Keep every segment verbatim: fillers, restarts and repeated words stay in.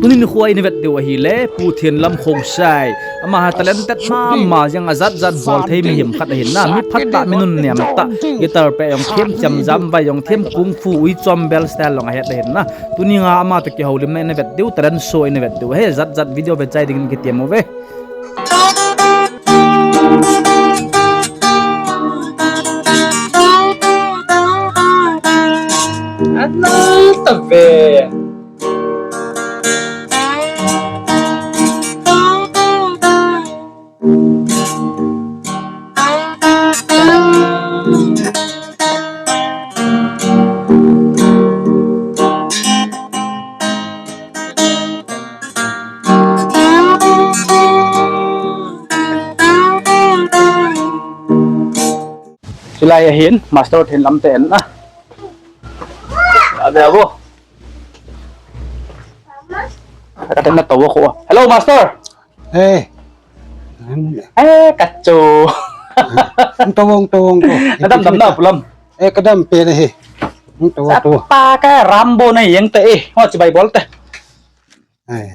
Tuni nikho a ina vet diu ahile, Pu Thenlam Khongsai. Ama hi talented mama jeng, ajat jat bol thei mihem khat ahin na. Mi phatah, mi nunnem tah. Guitar pe jong them, chemjam vai jong them, kung fu, ui chom bel style jong ahet ahin na. Tuni a ama toh kihoulimna ina vet diu, talent show ina vet diu ahi. Jat jat video ve chai dingin kitem uve. Ana ta ve. Chulai ahin, Master Thenlam te en na. Ave avo. Ka ten na to ko. Hello, Master. Eh. Eh, kacho. Ang tawong, tawong ko. Nadam dam na, Pu Lam. Eh, kadam pe na hi. Ang tawong, tawong. Sapa ka Rambo na yang te eh. Ho, chibai bol te. Eh.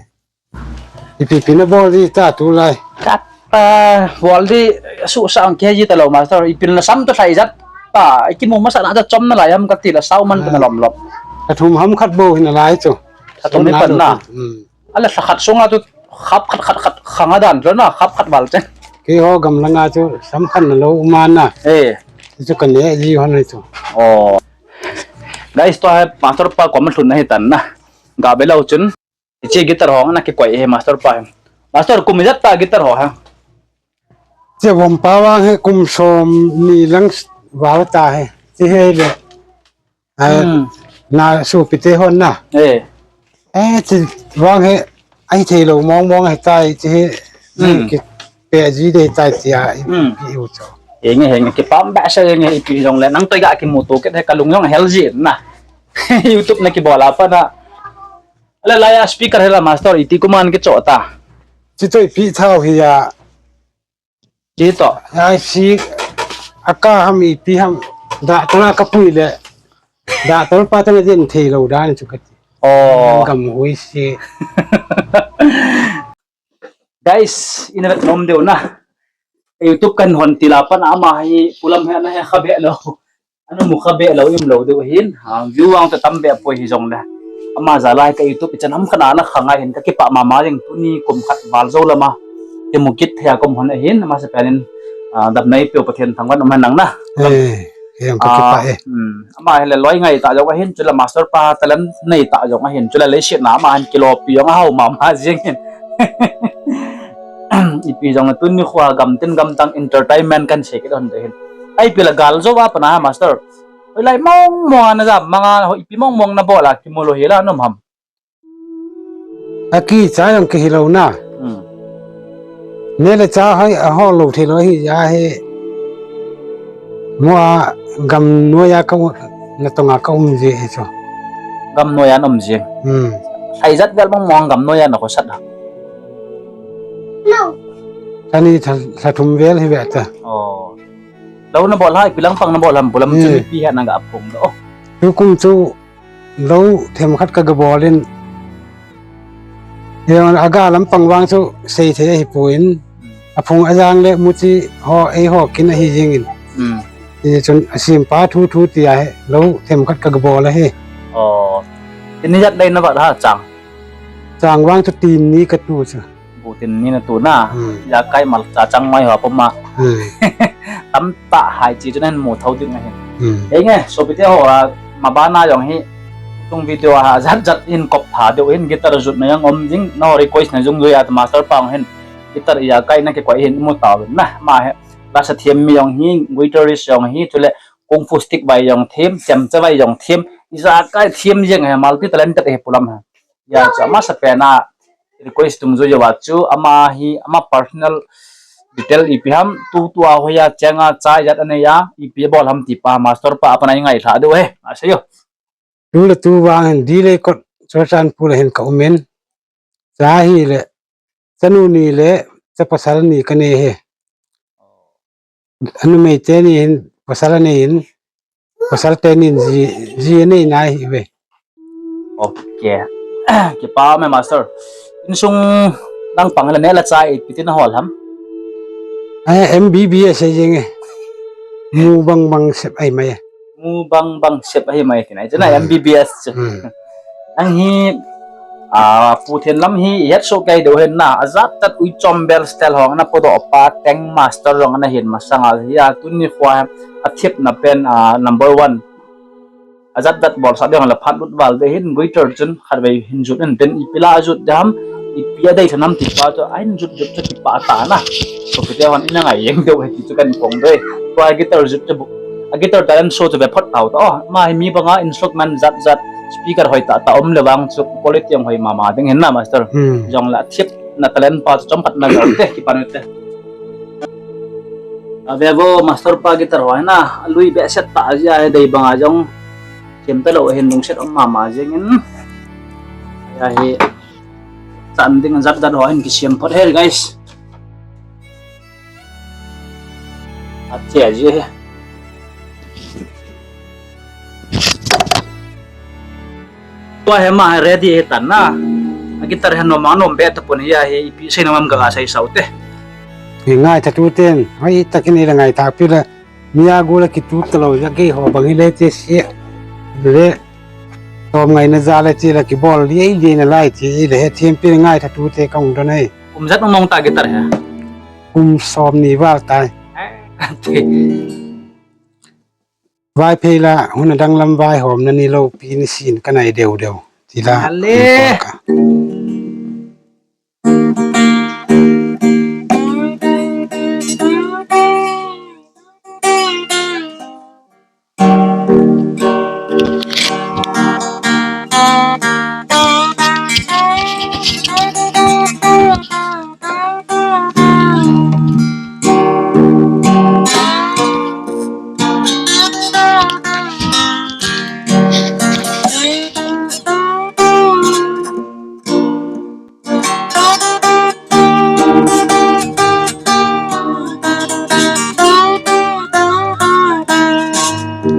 Ipi pi nabol di ta tulai. Kapa, bol di su sa ang kei ji ta lo, Master. Ipi na sam to sai jat. Pa, ikimu masa na ta chom nalai ham kati la sau man ta na lom lom. Ka thum ham khat bou hi nalai chu. Ka thum hi pan na. Hmm. Ala sa khat sunga tu khap khat khat khat khanga dan chu na khap khat bal chen. Keiho gam langa chu sam khat na lo uma na. Eh. Chu ka ne ji hon chu. Oh. Guys, to hai Master pa kom lhun na hi tan na. Ga be lo chun. Hiche guitar ho na kikoi he Master pa he. Master kum ijat ta guitar ho ha. Che vom pa vang he kum som ni lang val ta he. Che he le. Ai, hmm. Na su pi te hon na. Eh. Eh, che vang he ai thei lo mong mong he tai che he. Hmm. Ki pe ji de tai che a. Hmm. Pi u cho. Henge henge kipah behseh henge ipi jong le nang toh ga kimu to ke he ka lung jong hel ji na. YouTube na kibol a pa na. Ala laiya speaker hela Master iti kuman kicho ta. Chitoi pi thau hi ya. Chito. Ai si aka ham ipi ham. Da tala ka pui le. Da tol pa tala din thei lo dan chu ka ti. Oh. Gam hui si. Guys, ina vet nom deu na. YouTube kan hon tila pan ama hi Pu Lam he na he kha be lo. Anu mu kha be lo im lo deu hin. Ha, view ang ta tam be poi hi jong le. Ama jala ka YouTube channel ham khana na kha ngai hin ka kipah mama jeng tuni kum khat val jo lama. Ke mu kit thei a kom hon hin ama se pelin. Ah, dam nai pe Pathen thangvah um hen nang na. Eh. Heng ka kipah e. Hmm. Ama hi le loi ngai ta jong ahin, chule master pa talent nei ta jong ahin, chule leiset na ama hin kilopi jong ahao mama jeng hin. Ipi jong tuni kho a gamtin gamtang entertainment kan sei kit hon te hin. Ai pi la gal jo a pana master. Oi lai mong mong ana ja manga ho ipi mong mong na bol a kimu lo hi la nom ham. Aki cha jong kihi lo na. Hmm. Ne le cha hai a ho lo thei lo hi ja he. Mo a gam noiya ka u-, na tonga ka um je he cho. Gam noiya na um je. Hmm. Hai jat vel mong mong gam noiya na ko sat ha. Thani tha, tha thum vel hi ve ta. Oh. Lo na bol hai, pi lang pang na bol ham, Pu Lam chu pi ha na ga phong do. Tu kum chu Lo themkhat ka ga bol in. Heng a ga lampang vang chu sei thei ahi poi. A phung a jang le muchi ho, ei ho kin ahi jeng in. Hmm. Ti chun a sim pa thu thu ti a he lo themkhat ka ga bol ahi. Oh. Tin ni jat dai na vat ha chang. Chang vang chu tin ni ka tu chu. Bu tin ni na tu na. Hmm. Ijakai mal cha chang mai ho poma. Hmm. Tam ta hai chi chu nan mu thau ding ahi. Hmm. Ei nge, sopite ho a, ma bana jong hi, tung video a jat jat in kop tha deu hin guitar jut na jong um jing, na request na jung jui a master pa hin guitar ijakai na kikoi hin mu tau na, ma he, la sa thiam mi jong hi, guitarist jong hi, chule kung fu stick vai jong thiam, chemcha vai jong thiam, ijakai thiam jeng he, multi talented he Pu Lam he. Ya, chu ama sa pen a request tung jo jo a chu ama hi, ama personal detail ipi ham, tu tu a hoiya chenga chai jat anei a, ipi bol ham ti pa, master pa, a pana i ngai lha deu he, a sei yo. Tu le tu vang hin di le kot, Churachandpur le hin ka um in. Cha hi le, chanu ni le, cha pasal ni ka nei he. Anu mei te ni hin, pasal anei in, pasal te ni hin ji, ji anei nai hi ve. Ok. Kipa me master. Insung nang pang la ne la cha ipi tin hol ham. Ai, M B B S ai jeng e. Mu bang bang sep ai mai e. Mu bang bang sep ai mai tin ai. Chena M B B S chu. Hmm. Ang hi, a, Pu Thenlam hi het so kai do hen na. Ajat tat ui chom bel style hong na podo pa teng master rong na hin masang a hi a tuni khwa a thip na pen, a, number one. Ajat dat bol sa ding la phat lut val de hin guitar chun khat vei hin jut en pen ipi la jut dam ipi a dei thanam ti pa chu a hin jut jut chu ti pa ta na. So kite hon ina ngai yeng deu he ti chu kan phong doi. Tua guitar jut chu bu-, a guitar talent show chu be phot tau ta. Oh, ma hi mi banga instrument jat jat speaker hoi ta ta om le vang chu quality ang hoi mama ding hin na master. Hmm. Jong la thip na talent pa chu chom phat na jong te kipan te. A ve vo master pa guitar ho na, a lui behseh ta jia he dei banga jong. Kem ta lo hin lungset om mama jeng in. Ya hi. Chan ding jat dan ho hin kisem phot he guys. A che ji he. Tua hi ma hi ready hi tan na. A guitar hi nom a nom be ta pon hi a hi ipi sei nom am ka ga sei sau te. Hi ngai ta tu ten, hoi ta kin i la ngai ta pi la. Mi a gu la ki tu ta lo, ya gei ho bang hi le te si. Le. Tom ngai na ja le ti la ki bol li ai li na lai ti le he thim pi ngai ta tu te kong do nei. Kum jat mong ta guitar hi. Kum som ni val tai. Eh, ti. Vaiphei la, hun a danglam vaihomna ni lopi ni sin ka nai deu deu. Ti la, Ale. Ka.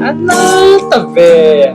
Another way.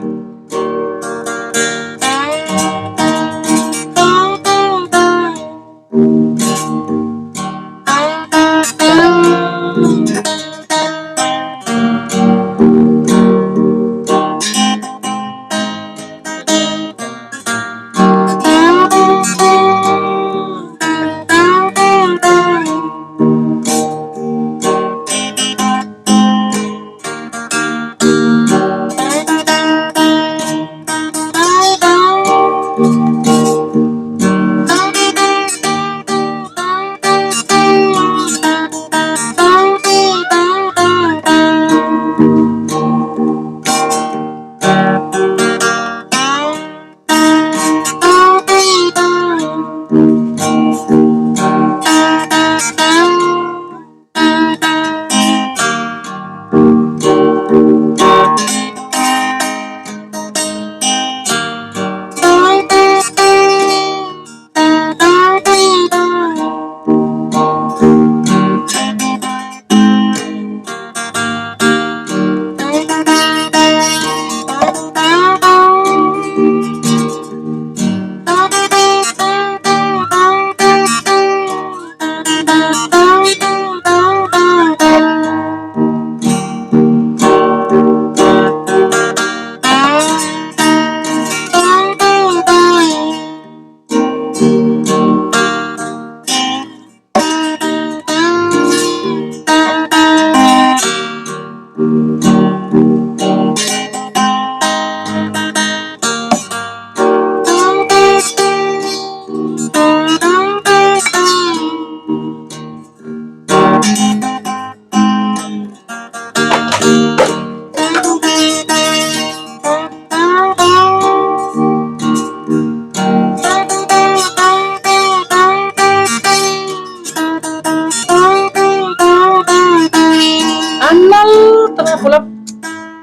Anal tana pulap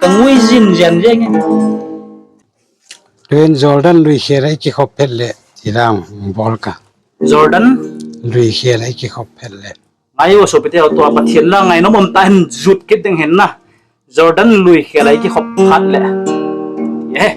kangui jin jan jeng. Tuen Jordan lui khel ai ki khop phet le, ti dang bol ka. Jordan? Lui khel ai ki khop phet le. Ngai u sopite ho tua Pathen la ngai nom um ta hin jut kit ding hin na. Jordan lui khel ai ki khop phat le. Ye.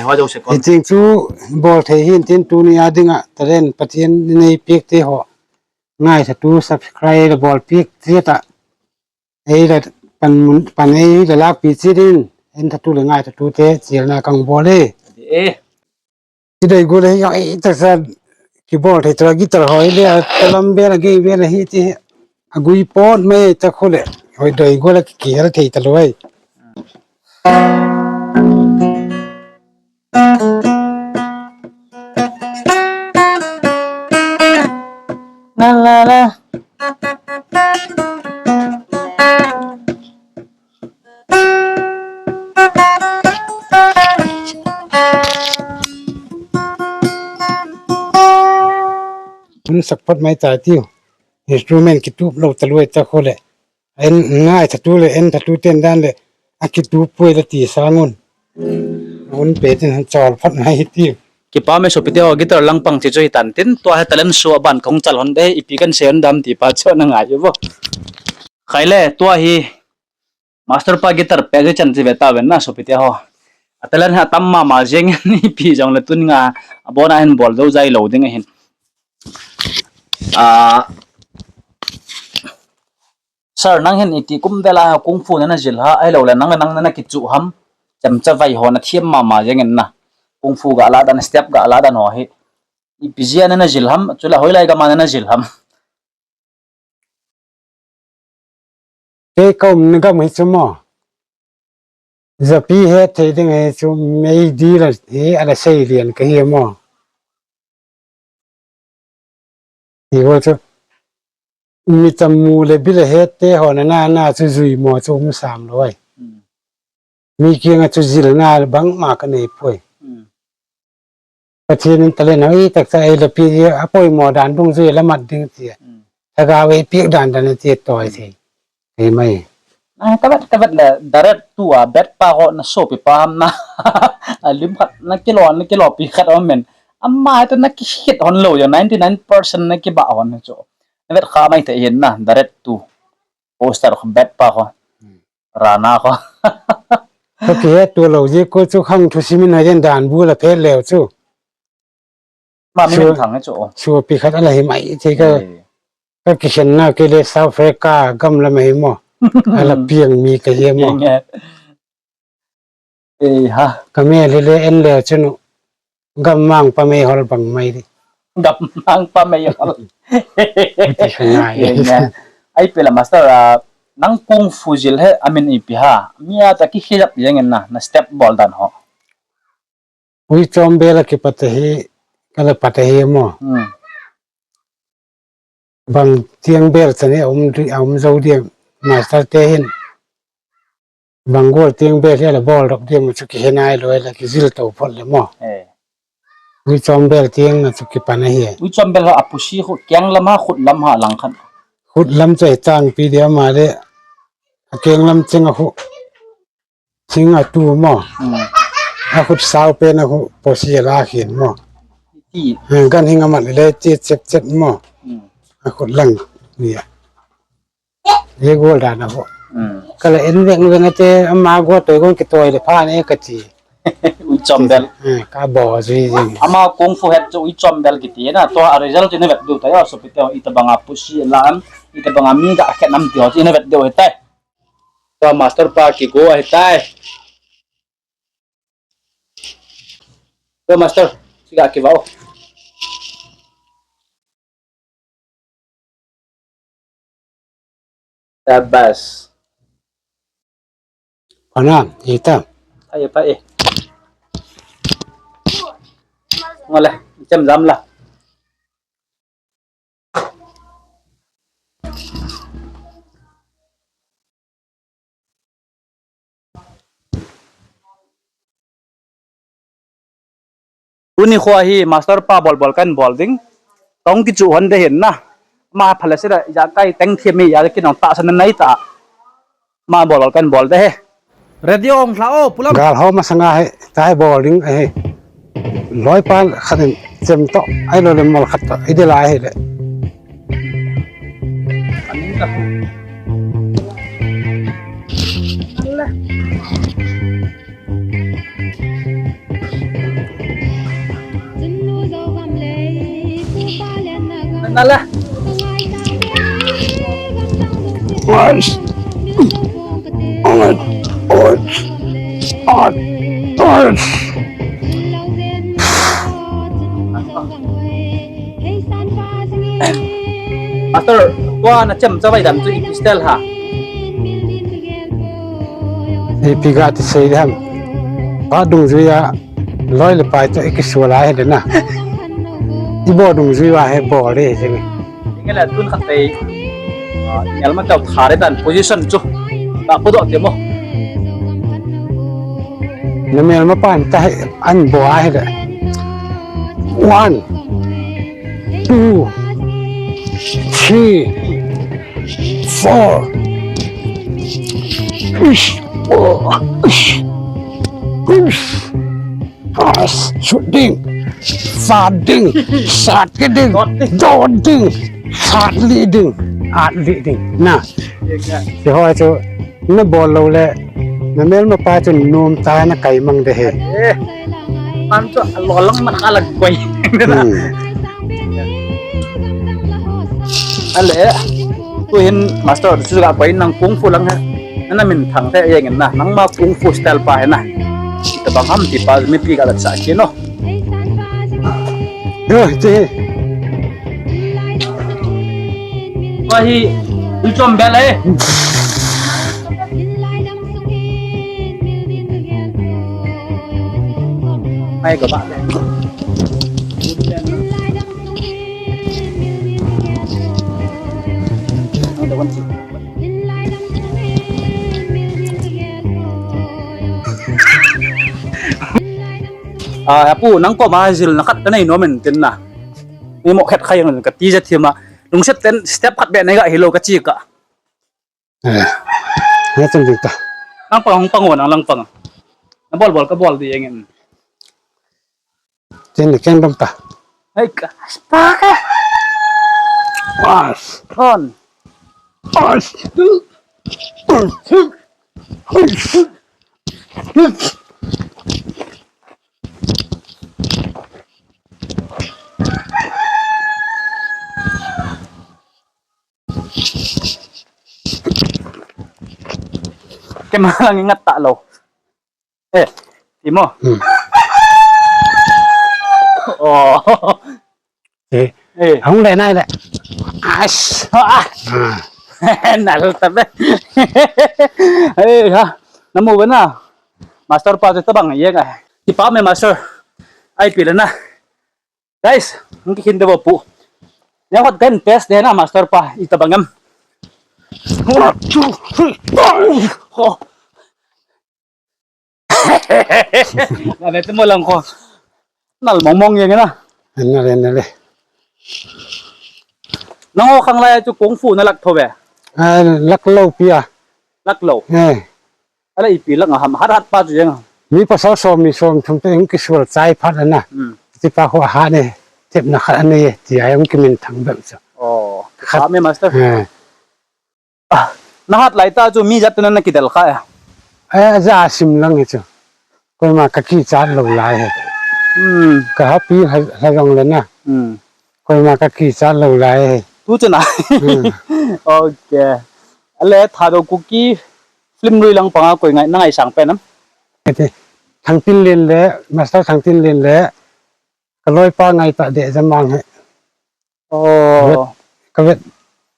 Ho jouse kon. Hicheng chu bol thei hin tin tuni a dinga talent Pathen in eipeh te ho. Ngaithatu subscribe le bolpeh te ta. Ei le pan mun, pan ei le lakpi chi din, en thatu le ngaithatu te, chiel na kang bol e. Adi e. Kidei gol e, ei taksa kibol thei tra guitar ho, ei le talam be la gei be la hi ti, agui pot mai ta khole. Hoi dei gol e kihel thei ta loi. La, la, la. Hun support mai ta tiu. Instrument kitup lou ta loi ta khole. En ngaithatu le, en thatu ten dan le, akitup poi le ti sangun. Hun pe tin han chol phot ngai hi ti. Kipa me sopi te ho guitar lang pang chi chu hi tan tin, tua hi talent show a ban kong chal hon de, ipi kan sei hon dam ti pa chu na ngai vo. Khai le, tua hi master pa guitar pe je chan chi ve ta ven na sopi te ho. A talent ha tam mama jeng ni pi jong le tun nga, abona hin bol do jai lo ding ahin. A, Sir, nang hin iti kum vel a kung fu nana jil ha, ahilou le nang le nang nana kichu ham, chemcha vai ho na thiam mama jeng in na. Kung fu ga la dan, step ga la dan ho hi. Ipi jia nana jil ham, chule hoilai gam a nana jil ham. Kei ka umna gam hi chu mo. Japi het thei ding hi chu meidil a hi ala sei lian ka hi mo. Hi ho chu mi cham mu le bil a het te ho na na na chu jui mo chu um sam loi. Hmm. Mi kiang a chu jilna bangma ka nei poi. Hmm. Pathen in talent hoi taksa ei la pi a poimo dan dungjui la mat ding ti. Hmm. Lhagao eipeh dan dan ti toi thei. Hei mai. Ah, ka vet, ka vet le, direct to a bet pa ho na sopi pa ham na. A lim khat na kilo, na kilo pi khat om men. Ama to na kihit hon lou jong, ninety nine percent na kiba hon chu. Na vet kha mai thei hin na, direct to. Poster kho bet pa kho. Hmm. Rana kho. Ka kihet to lou ji ko chu khang thu simin ha jen dan bu la phet leu chu. Ma mi min thang chu. Chu pi khat ala hi mai thei ka. Eh. Ka kikhen na kei le South Africa gam lam ahi mo. Ala piang mi ka hi mo. Eng e. Ei ha. Ka mel hi le en le chun u. Gammang pa mei hol bang mai di. Gammang pa mei hol. Ti kha ngai. Eng e. Ai pe la master a, nang kung fu jil hi amin ipi ha. Mi a ta ki khilap jeng in na, na step bol dan ho. Ui chom bel a kipat ahi, ka la pat ahi mo. Hmm. Bang tiang bel chan hi a um, a um jou diam, master te hin. Bang gol tiang bel hi la bol dok diam chu kihe nai loi la kijil to phot le mo. Eh. Ui chom bel tiang na chu kipan ahi. Ui chom bel ho a pusi khu kiang lam ha khut lam ha lang khan. Khut lam chu chang pi diam ma le. A kiang lam ching a khu. Thing a tu mo. Hmm. A khut sau pen a khu posi a la khin mo. Ti. Eh, gan hing a mat le ti chet chet mo. Hmm. A khut lang ni a. Ye gol dan a khu. Hmm. Ka la en veng veng a te ama go toi gon ki toi le pha ne ka ti. Ui chom bel. Eh, ka bo ji ji. Ama kung fu het chu ui chom bel ki ti na. To a result ina vet diu ta yo sopi te ho ita banga pusi la am, ita banga mi ga khet nam ti ho ina vet diu ta. Tua master pa kigo ahitai. Tua master, siga kivao. Sabas. Pana, ita. Ai pa e. Ngole, chem jam la. Tuni kho hi master pa bol bol kan bol ding. Tong kichu hon de hin na. Ma phala sira ya kai teng thia mi ya ki nong ta san nai ta. Ma bol bol kan bol de he. Radio ong hla o, pulam. Gal ho masanga he, tai bol ding he. Loi pan khat in chem to, ai lo le mol khat to, i de lai he le. Anin ka. Allah. Nala. Master, tua nachem chavai dan chu ipi style ham? Ipi gati sei ding ham. Pa dungjuia loi le pai toh ikisual a hile na. Ibo dungjuia hi bol ding hi. Inge le tun khat tei. Ah, melma tau thare dan position chu. Ta pu do te mo. Na melma pan ta hi an bo a hile. One, two, three, four. Ish, oh, ish, ish. Ah, sut ding, sat ding, sat ding, dot ding, sat li ding, at li ding. Na, si ho chu na bol lou le, na melma pa chu nom ta na kai mang de he. Eh, am chu lo lang man ka lang koi. Hmm. Ale, tu hin master chu ga koi nang kung fu lang he. Na min thang the yeng na, nang ma kung fu style pa he na. Tabang ham ti pa mipi ga la cha ki no. Yo, che. Wa hi, u chom bel e. Mai ko ba. Ah, apu, nang koma jilna khat kanei nom in tin na. Ni mo khat khai kati ja thima. Lungset ten step khat be nei ga hilou kati ka. Eh, na chen ding ta. Nang pang, pang o, nang lang pang. Na bol bol ka bol ding e. Chen ni ken dom ta. Hai ka. Spa ka. Pas. Kon. Pas. Kei ma lang ngat ta lou. Eh, ti mo. Hmm. Oh. Eh. Eh. Hung le nai le. As. Ah. Ah. Nal ta be. Eh, ha. Namu bana. Master pa ta bang ye nga. Ti pa me master. Ai pi le na. Guys, ang kikin daw po. Yang kot kan test deh na master pa itabangam. One, two, three, four. Oh. Nale tu mo lang ko. Nal mong mong yang na. Nale, nale. Nang o khang lai chu kung fu na lak tho ve. Ah, lak lou pia. Lak lou. Eh. Ala ipi lang ham hat hat pa chu jeng. Mi pasal som ni som thum te hung kisual chai phat ana. Hmm. Ti pa ho ha ne. Tep na khat ani ti ai hung kimin thang bep chu. Oh, khat. Kha me master. Eh. Ah, na hat lai ta chu mi jat na kidel kha. Eh, ja sim lang hi chu. Koima ka kichat lou lai he. Hmm. Ka happy ha, ha jong le na. Hmm. Koima ka kichat lou lai he. Tu chu na. Hmm. Okay. Ale Thadou Kuki film lui lang panga koi ngai, na ngaisang pen am? Ati, Thangtinlen le, Master Thangtinlen le, ka loipa ngai ta de jamang he. Oh. Ka vet, ka vet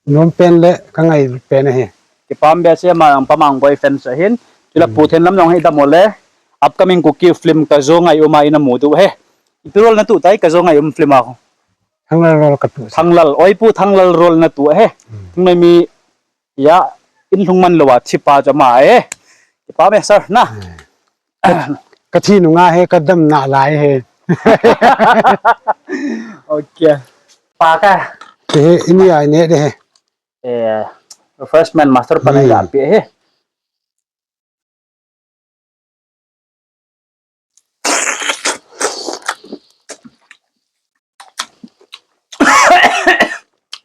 nom pen le, ka ngai pen he. Kipah be se ma ang pa mang boy fan sa hin. Chule Hmm. Pu Thenlam jong hi dam o le. Upcoming Kuki film ka jo ngai um a ina mu diu he. Ipi role na tu tai ka jo ngai um film a ko. Thanglal role ka tu. Thanglal, oi pu Thanglal role na tu he. Hmm. Thingnoi mi ya in lhung man lou a thi pa chu ama he. Kipah me sir na. Hmm. Ka, ka thi nunga he ka dam na lai he. Okay. Pa ka. Te he ini ai ne de he. Eh, refreshment master pa na Hmm. Ya pi he.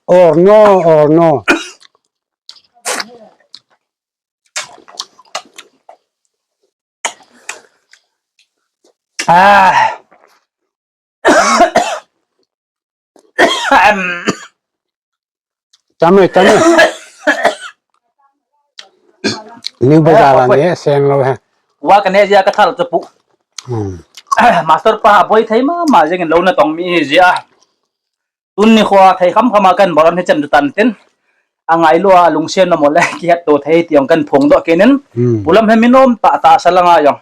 Or no, or no. Ah. Em. Cham e, cham e. New Bazar a ne seng lou he. Wa ka ne jia ka thal chu pu. Hmm. Master pa boi thei mama jeng in lou na tong mi hi jia. Tun ni khua thei kham kham a kan bol an hi chan du tan tin. A ngai lou a lungsian na mo le kihet to thei ti ong kan phong doh kenin. Hmm. Pu Lam he mi nom tah tah sa langa jong.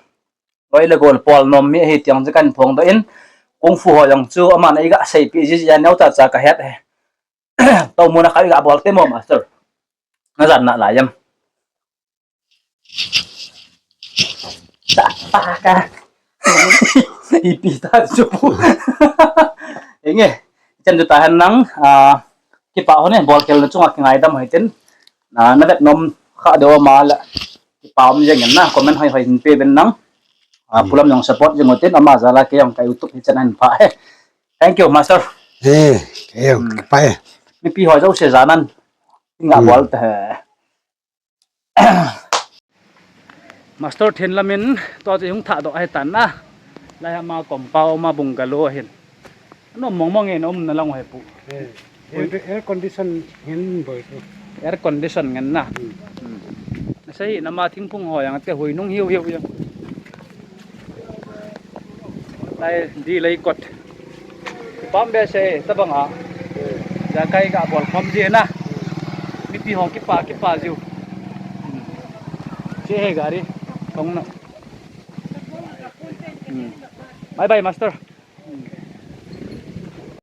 Loi le gol pol nom mi hi ti ong chu kan phong doh in. Kung fu ho jong chu ama na i ga sei pi ji jia neu cha cha ka het he. To mu na kha i ga bol te mo master. Na jan na la yam. Ta, ta ka. Ipi ta chu pu. Enge. Chan chu ta han nang, ah, kipa ho ne, bol khel na chunga kingaidam hoi tin. Na, na vet nom kha deu ma la. Kipa um jeng na, comment hoi hoi hin pe ben nang. Ah, Pu Lam jong support jeng u tin, ama jal a kei jong ka YouTube hi chan han pha he. Thank you, master. Eh, kei jong, hmm, kipa e. Mipi ho jouse jan an. Nga, hmm, bol te he. Master Thenlam in, tua chu hung thah doh ahi tan na. Lai ama compound, ama bungalow ahin. Ano mong mong in um na lang he pu. Eh, air, air condition ngen boi tu. Air condition ngen na. Hmm. Hmm. Na sei na ma thingphung ho jong te hui nung hiu hiu jong. Lai di lei kot. Pam be se tabang a. Jakai ka bol khom ji na. Mipi ho kipa kipa jiu. Hmm. Che he gari. Kong na. Hmm. Bye bye, master.